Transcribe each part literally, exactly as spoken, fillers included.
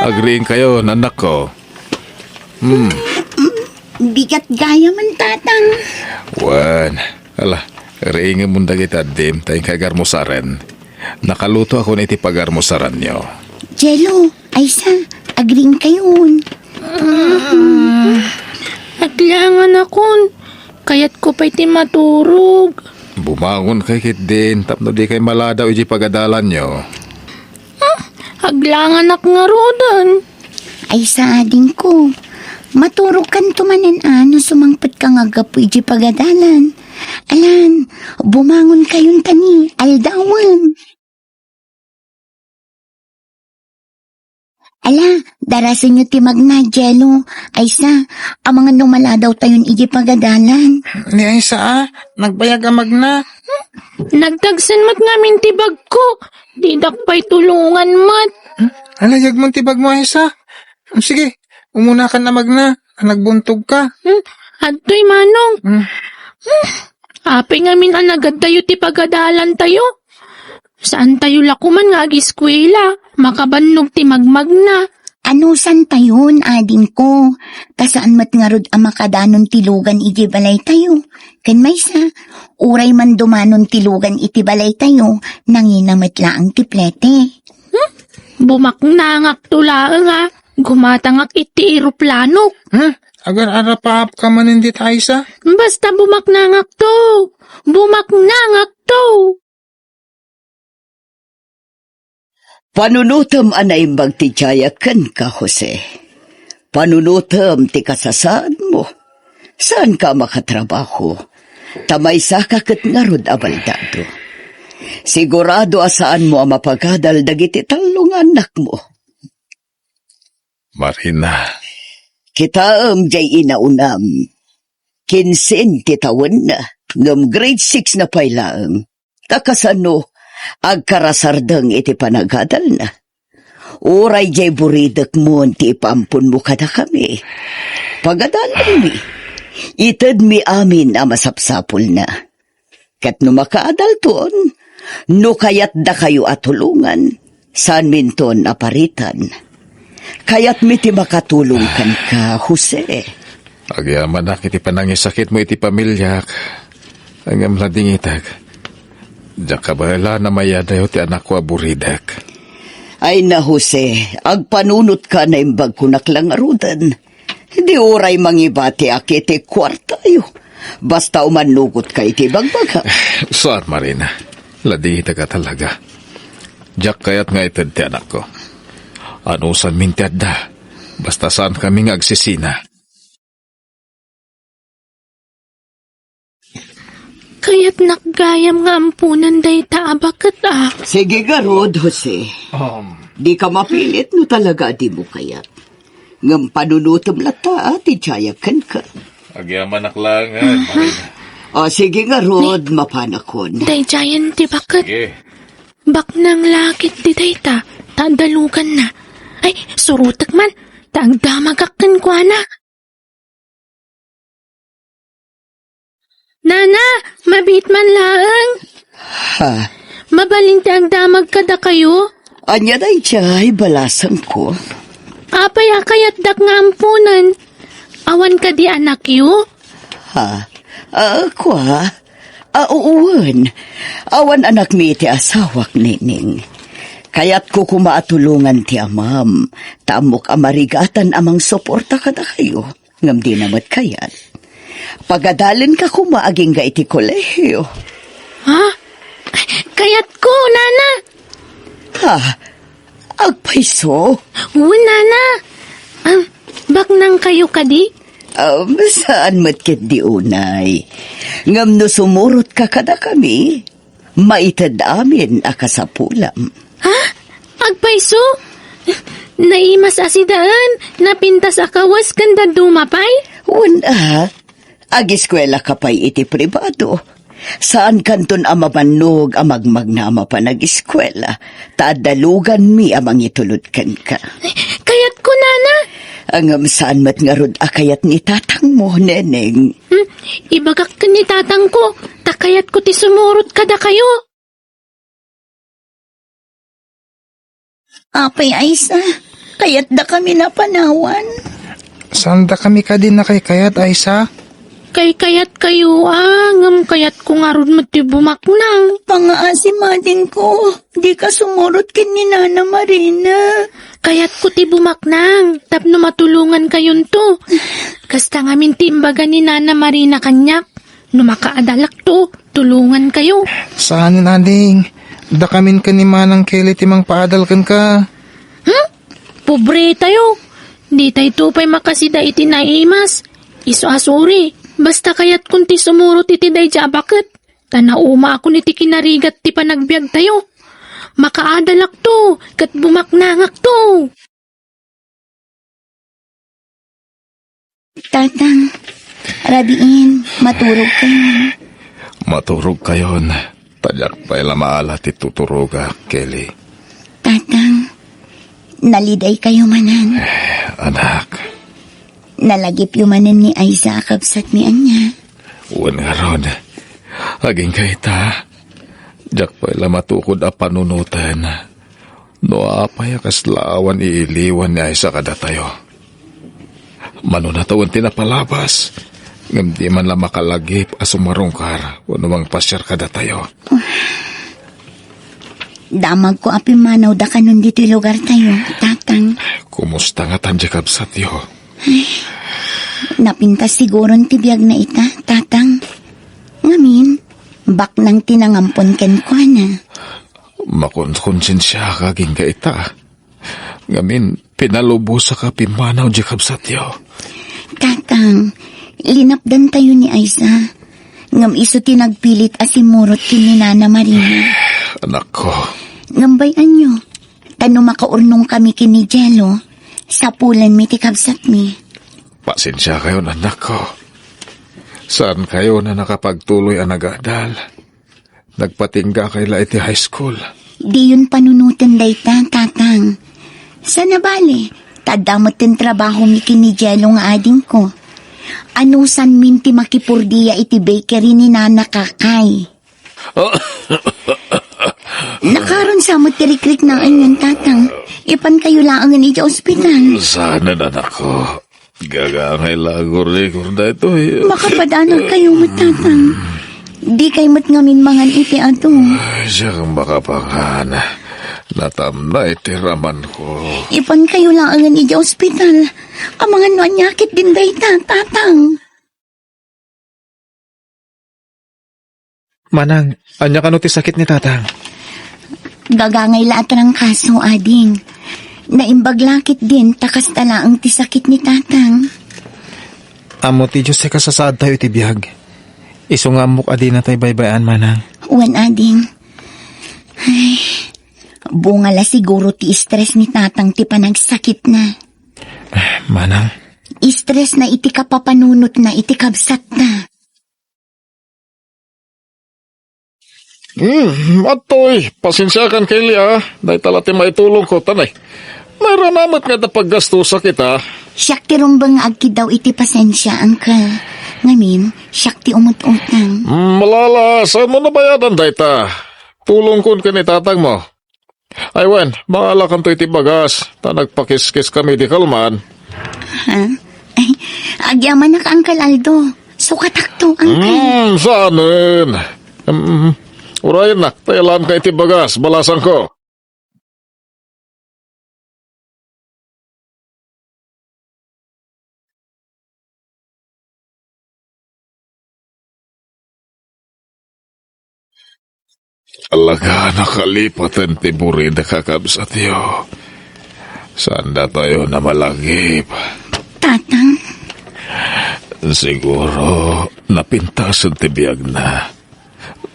Agriingkayon, annakko. Hmm. Bigat gayam, tatang. Wen, ala, riingemon dagiti addim, ta inka agarmusaren. Nakalutoakon iti pagarmusaranyo. Jello, Aysa, agriingkayon. Aglanganakon. Kayatko pay ti maturog. Bumangonkayo ketdin tapno dikay maladaw iti pagadalanyo. Hmm, aglanganak ngaruden. Aysa, adingko, maturogkanto manen a no sumangpetka nga aggapu iti pagadalan. Alan, bumangonkayon ta ni aldawen. Ala, darasenyo ti magna, Jello. Aysa, amangan no maladawtayon iti pagadalan. Ni Aysa, a, nagbayag a magna. Nagtagsen met ngamin ti bagko. Didak pay tulongan met. Ala, yagmon ti bagmo, Aysa. Sige, umunakan a magna. Nagbuntogka. Hmm, adtoy, Manong. Hmm. Hmm, apay ngamin a nagaddayo ti pagadalantayo? Saantayo la koman nga agiskuela, makabannog ti magmagna. Anusantayon, adingko, ta saan met ngarud a makadanon ti lugan iti balaytayo. Ken maysa, uray man dumanon ti lugan iti balaytayo, nangina met laeng ti plete. Hmm? Bumaknangakto laeng a gumatangak iti eroplanok. Hmm? Agar-arapaapka manen dita, Aysa? Basta bumaknangakto. Bumaknangakto. Panunotem a naimbag ti diayak kenka, Jose. Panunotem ti kasasaadmo. Saanka a makatrabaho, ta maysaka ket ngarud a baldado. Sigurado a saanmo a mapagadal dagiti tallo nga annakmo. Marina. Kitaem diay inaunam. Kinsen ti tawenna, ngem grade six na pay laeng. Ta kasano, agkarasardeng iti panagadalna. Uray diay buridekmon ti ipaamponmo kadakami. Pagadalanmi. Itedmi amin a masapsapulna. Ket no makaadalton, no kayatdakayo a tulongan, saanminton a paritan. Kayatmi ti makatulong kenka, Jose. Agyamanak iti panangisakitmo iti pamiliak. Ngem ladingitek. Diak kabaelan a mayadayo ti anakko a buridek. Ay na, Jose, agpanunotka a naimbag kunak la ngaruden. Di uray mangibatiak iti kuartayo. Basta umannugotka iti bagbagak. Saan, Marina. Ladingitek a talaga. Diak kayat nga ited ti anakko. Anusanmin ti adda. Basta saankami nga agsisina. Kayatnak gayam nga amponan dayta a baket a. Sige ngarud, Jose. Um. Dika mapilit no talaga a dimo kayat. Ngem panunotem latta a ti diayak kenka. Agyamanak laengen, Marina. O, sige ngarud, mapanakon. Daydiayen ti baket. Sige. Baknang la ketdi dayta, ta adda luganna. Ay, surotek man, ta agdamagak kenkuana. Nana, mabiit man laeng. Ha? Mabalin ti agdamag kadakayo? Ania daydiay balasangko? Apay a kayatdak nga amponen? Awan kadi anakyo? Ha? Ah, kua? Ah, uwen. Awan anakmi iti asawak, Neneng. Kayatko koma a tulongan ti amam, ta ammok a marigatan a mangsuporta kadakayo. Ngem dina met kayat. Pagadalenka koma agingga iti kolehio. Ha? Kayatko, Nana. Ha? Agpayso? Wen, Nana. Ah, baknangkayo kadi? Um, saan met ketdi unay. Ngem no sumurotka kadakami, maited amin a kasapulam. Ha? Agpayso? Naimas a sidaen, napintas a kawes ken dadduma pay? Wen a, agiskuelaka pay iti pribado. Saankanton a mabannog a magmagna a mapan agiskuela, ta adda luganmi a mangitulod kenka. Kayatko, Nana. Ngem saan met ngarud a kayat ni tatangmo, Neneng. Hmm, ibagak ken ni tatangko, ta kayatko ti sumurot kadakayo. Apay Aysa, Kayatdakami a panawan. Saandakami kadi nakaykayat, Aiza? Kaykayatkayo, a, ngem kayatko ngarud met ti bumaknang. Pangaasi, adingko, dika sumurot ken ni Nana Marina. Kayatko ti bumaknang, tapno matulongankayonto. Kasta ngamin ti imbaga ni Nana Marina kaniak. No makaadalakto, tulongankayo. Saan, ading. Dakamin ken ni Manang Kelly ti mangpaadal kenka. Hmm? Pobretayo. Ditayto pay makasida iti naimas. Isu a suri, basta kayatkon ti sumurot iti daydi a baket. Ta naumaakon iti kinarigat ti panagbiagtayo. Makaadalakto, ket bumaknangakto. Tatang, rabiin, maturogkayon. Maturogkayon, ta diak pay la maala ti tuturogak, Kelly. Tatang, nalidaykayo manen. Eh, anak. Nalagipyo manen ni Aiza a kabsatmi ania? Wen ngarud, agingga ita, diak pay la matukod a panunoten. No apay a kasla awan iiliwan ni Aiza kadatayo? Mano natawen ti napalabas, ngem di man la makalagip a sumarungkar wenno mangpasiar kadatayo. Damagko a pimmanawda kanon ditoy lugartayo, Tatang. Kumusta ngatan ti kabsatyo? Ay, napintas siguron ti biagna ita, Tatang. Ngamin, baknang ti nangampon kenkuana. Makonkonsensiaka agingga ita. Ngamin, pinalubosak a pimmanaw ti kabsatyo. Tatang, linapdantayo ni Aiza. Ngem isu ti nagpilit a simmurot ken ni Nana Marina. Anakko. Ngem bay-anyo, ta no makaurnongkami ken ni Jello, sapulenmi ti kabsatmi. Pasensiakayon, anakko. Saankayon a nakapagtuloy a nagadal. Nagpatinggakay la iti high school. Diyon panunoten dayta, Tatang. Saan a bale, ta adda metten trabahomi ken ni Jello nga adingko. Anusanmin ti makipurdia iti bakery ni Nana Kakay. Nakaarun sa met ti rikriknaan, Tatang. Ipankayo laengen iti ospital. Saan, anakko. Gagangay la a gurigor daytoy. Makapadanagkayo met, Tatang. Dikay met ngamin mangan iti adu. Ay, diak makapangan. Natamnay ti ramanko. Ipankayo laengen iti ospital. Amangan no ania ketdin dayta, Tatang. Manang, ania kano ti sakit ni Tatang? Gagangay la a trangkaso, ading. Naimbag la ketdin ta kasta laeng ti sakit ni Tatang. Ammo ti Dios ti kasasaadtayo iti biag. Isu nga ammok a dinatay baybay-an, Manang. Wen, ading. Ay, bunga la siguro ti stress ni Tatang ti panagsakitna. Manang. Stressna iti kapapanunotna iti kabsatna. Hmm, adtoy, pasensiakan, Kelly, a. Dayta la ti maitulongko, tanay. Nairana met nga adda paggastosak ita. Siak ti rumbeng nga agkiddaw iti pasensia, Uncle. Ngamin, siak ti umut-utang. Hmm, malala, saanmo nabayadan dayta? Tulongkon ken ni tatangmo. Ay wen, mangalakanto iti bagas, ta nagpakiskiskami idi kalman. Ha? Ay, agyamanak, Uncle Aldo. Sukatakto, Uncle. Hmm, saanen? Hmm, urayennak, ta ilanka iti bagas, balasangko. Alagana kalipaten ti burina, kakabsatyo. Saan datayo a malagip? Tatang? Siguro, napintasen ti biagna.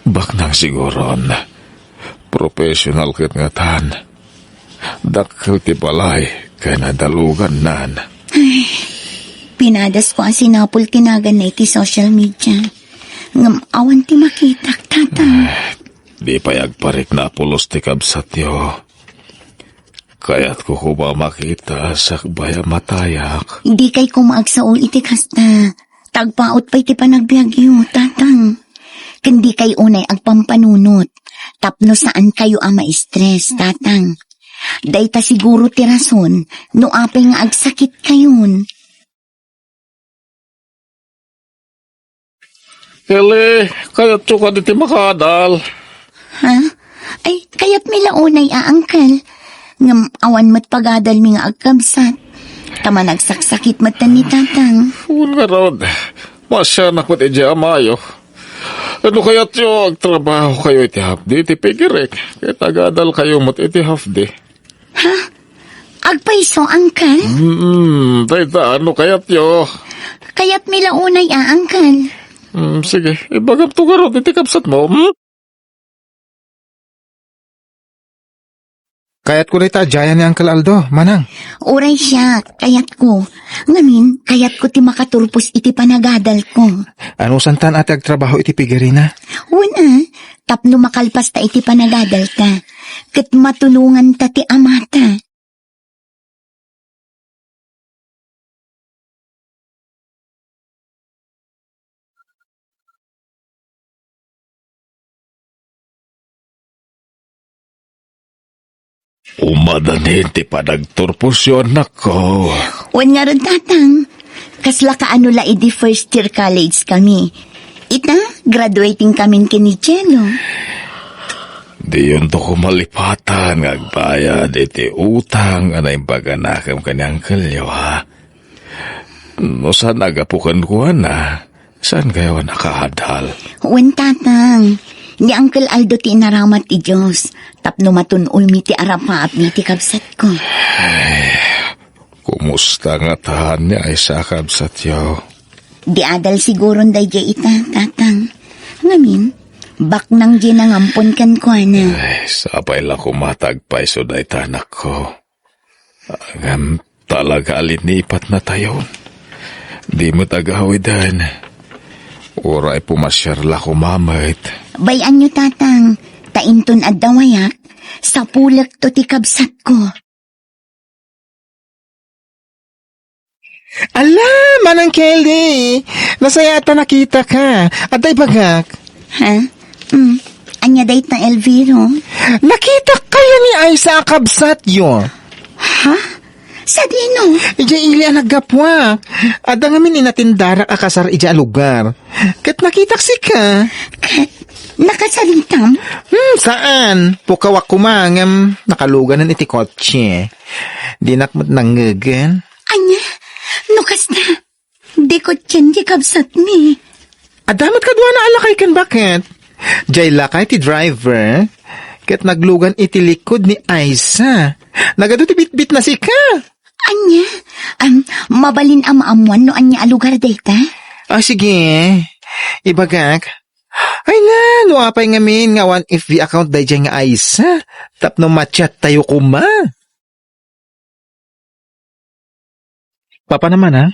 Baknang siguron. Professional ket ngatan. Dakkel ti balay, ken nadalugannan. Ay, pinadasko a sinapul ti naganna iti social media. Ngem awan ti makitak, Tatang. Di pay agparikna a pulos ti kabsatyo. Kayatko koma a makita sakbay a matayak. Dikay koma agsao iti kasta. Tagpaut pay ti panagbiagyo, Tatang. Ken dikay unay agpampanunot. Tapno saankayo a ma-stress, Tatang. Dayta siguro ti rason no apay nga agsakitkayon. Kelly, kayatyo kadi ti makaadal? Ha? Ay, kayatmi la unay a, Uncle. Ngem awan met pagadalmi nga agkabsat. Ta managsaksakit met ni Tatang. Wen ngarud, maasianak met idiay amayo. No kayatyo, agtrabahokayo iti half day iti pigerek, ket agadalkayo met iti half day. Ha? Agpayso, Uncle? Mm, dayta, no kayatyo. Kayatmi la unay a, Uncle. Mm, sige, ibagamto ngarud iti kabsatmo, hmm? Kayatko dayta a diayan ni Uncle Aldo, manang. Uray siak, kayatko. Ngamin, kayatko ti makaturpos iti panagadalko. Anusantan a ti agtrabaho iti pigerina? Wen a, tapno makalpasta iti panagadalta. Ket matulonganta ti amata. Umadanin ti panagturposyo, anakko. Wen ngarud, Tatang. Kasla kaano la idi first year college kami. Ita, graduating kamin ken ni Jello. Diyonto koma malipatan nga agbayad iti utang a naimbaganakem ken ni Uncle-yo, ha? No saan a gapu kenkuana, saankayo a nakaadal? Wen, Tatang. Ni Uncle Aldo ti inaramat ti Dios tapno matun-olmi ti arapaapmi ti kabsatko. Kumusta ngata ni Aisa, kabsatyo? Di adal siguron daydiay ita, Tatang. Ngamin, baknang diay nangampon kenkuana. Ay, sapay la koma ta agpayso dayta, anakko. Ngem talaga a linipatnatayon. Di met agawiden. Uray pumasiar la koma met. Bay-anyo, Tatang, ta inton adda wayak, sapulekto ti kabsatko. Ala, Manang Kelly! Nasayaat ta nakitaka. Adda ibagak. Ha? Mm. Ania dayta, Elviro? Nakitakayo ni Aisa a kabsatyo. Ha? Sadino? Idiay ili a naggapuak. Adda ngamin inatendarak a kasar idiay a lugar. Ket nakitak sika. Ket nakasaritam? Hmm, saan? Pukawak koma ngem nakaluganen iti kotse. Dinak met nangngegen. Ania? No kasta, di kotsien ti kabsatmi. Adda met kaduana a lakay ken baket. Diay lakay ti driver. Ket naglugan iti likod ni Aisa. Nagadu ti bitbitna sika. Ania? Am, mabalin a maammuan no ania a lugar dayta? Ah, sige. Ibagak. Ay na, no apay ngamin nga awan F B account daydiay nga Aisa. Tapno ma-chat tayo koma. Papa naman, ha?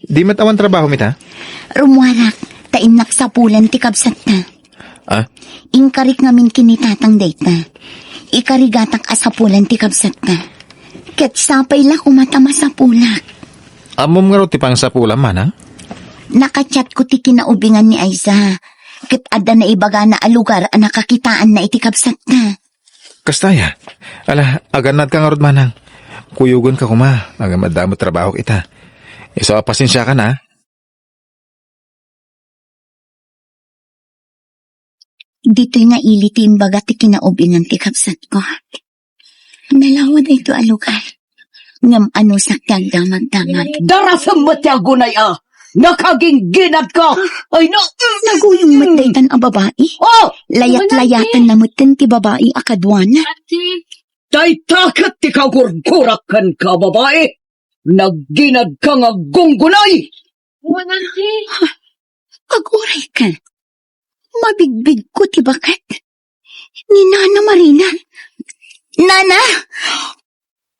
Di met awan trabaho mita? Rumuarak, ta innak sapulan ti kabsatta. Ah? Inkarik ngamin ken ni Tatang dayta. Ikarigatak a sapulan ti kabsatta. Ket sapay la koma ta masapulak. Ammom ngarud ti pangsapulam, manang? Naka-chat ko ti kinaubingan ni Aiza. Ket adda naibagana a lugar a nakakitaanna iti kabsatta. Kasta aya? Ala, agannadka ngarud, manang. Kuyogenka koma, ngem adda met trabahok ita. Isu a pasensiakan, a. Ditoy nga ili ti imbaga ti kinaubingan ti kabsatko. Nalawa daytoy a lugar. Ngem anusak ti agdamagdamag. Darasem met ti agunay a nakagingginadka. Ay, na. Naguyong met daytan a babai. Oh! Layat-layatanna metten ti babai a kaduana. Dayta ket ti kagurgurak kenka, babai. Nagginadka nga gunggunay. Ha? Aguray ka. Mabigbigko ti baket. Ni Nana Marina. Nana!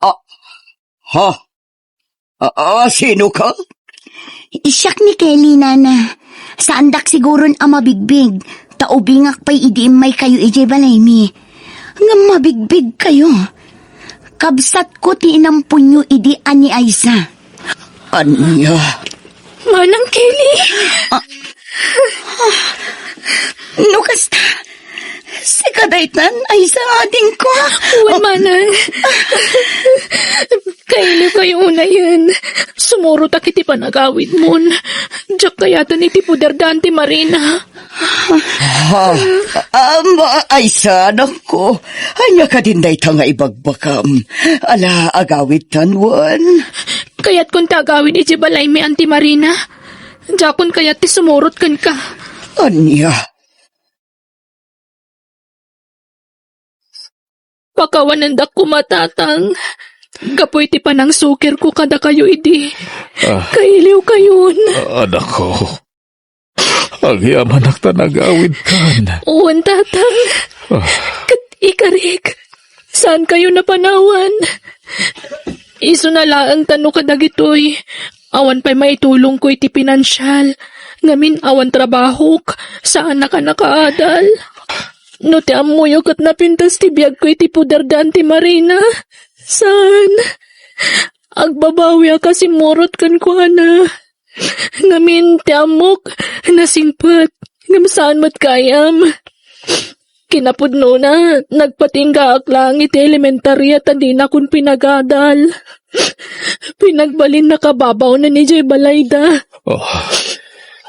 Ah, ha? Ah, ah, sino ka? Siak ni Kelly, Nana. Saandak siguron a mabigbig, ta ubingak pay idi immaykayo idiay balaymi. Ngem mabigbigkayo. Kabsatko ti inamponyo idi a ni Aiza. Ania? Manang Kelly! Ah. No kasta, Sika daytan, Aysa, adingko. Wen, manang. Kailiwkayo unayen. Sumurotak iti panagawidmon. Diak kayaten iti poder da Auntie Marina. Ha? Am, Aysa, anakko. Ania kadin dayta nga ibagbagam? Ala, agawidtan wen? Kayatkon ti agawid idiay balaymi, Auntie Marina. Diakon kayat ti sumurot kenka. Ania? Pakawanendak koma, Tatang. Gapu iti panangsukirko kadakayo idi. Ah. Kailiwkayon. Anakko. Agyamanak ta nagawidkan. Wen, Tatang. Ah. Ket ikarik, saankayo napanawan. Isuna laeng ta no kadagitoy, awan pay maitulongko iti pinansial. Ngamin awan trabahok, saanak a nakaadal. No ti ammoyo ket napintas ti biagko iti poder da Auntie Marina, saan? Agbabawiak a simmurot kenkuana. Ngamin ti ammok, nasingpet, ngem saan met gayam. Kinapudnona, nagpatinggaak laeng iti elementaria ta dinakon pinagadal. Pinagbalinnak a babawnen idiay balayda. Oh.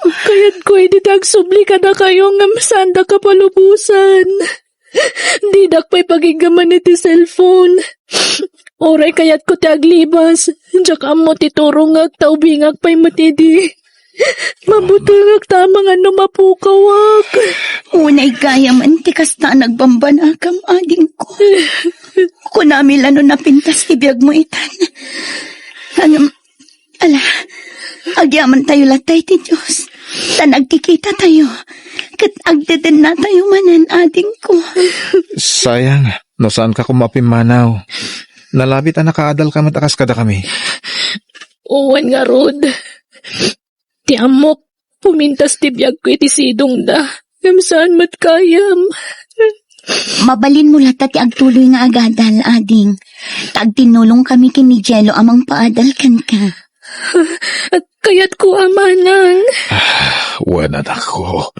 Kayatko idi ti agsubli kadakayo ngem saanda kapalubosan. Didak pay pagiggaman iti cellphone. Uray kayatko ti aglibas, diak ammo ti turongek ta ubingak pay met idi. Mabutengek ta amangan no mapukawak. Unay gayamen ti kasta a nagbambanakam, adingko. Kunami la no napintas ti biagmo itan. Ngem, ala, agyamantayo latta iti Dios. Ta nagkikitatayo. Ket agdedennatayo manen, adingko. Sayang, no saanka koma a pimmanaw. Nalabit a nakaadalka met a kas kadakami. Wen ngarud. Ti ammok, pumintas ti biagko iti sidongda. Ngem saan met gayam. Mabalinmo latta ti agtuloy nga agadal, ading. Ta agtinnulongkami ken ni Jello a mangpaadal kenka. Kayatko a manang. Wen, anakko.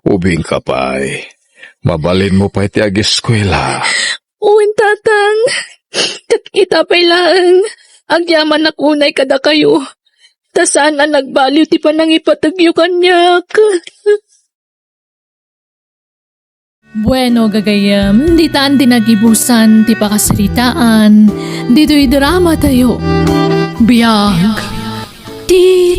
Ubingka pay. Mabalinmo pay ti ageskuela. Wen, Tatang. Ket ita pay laeng, agyamanak unay kadakayo. Ta saan a nagbaliw ti panangipategyo kaniak. Bueno, gagayyem, ditan ti nagibusan ti pakasaritaan ditoy dramatayo. Biag ti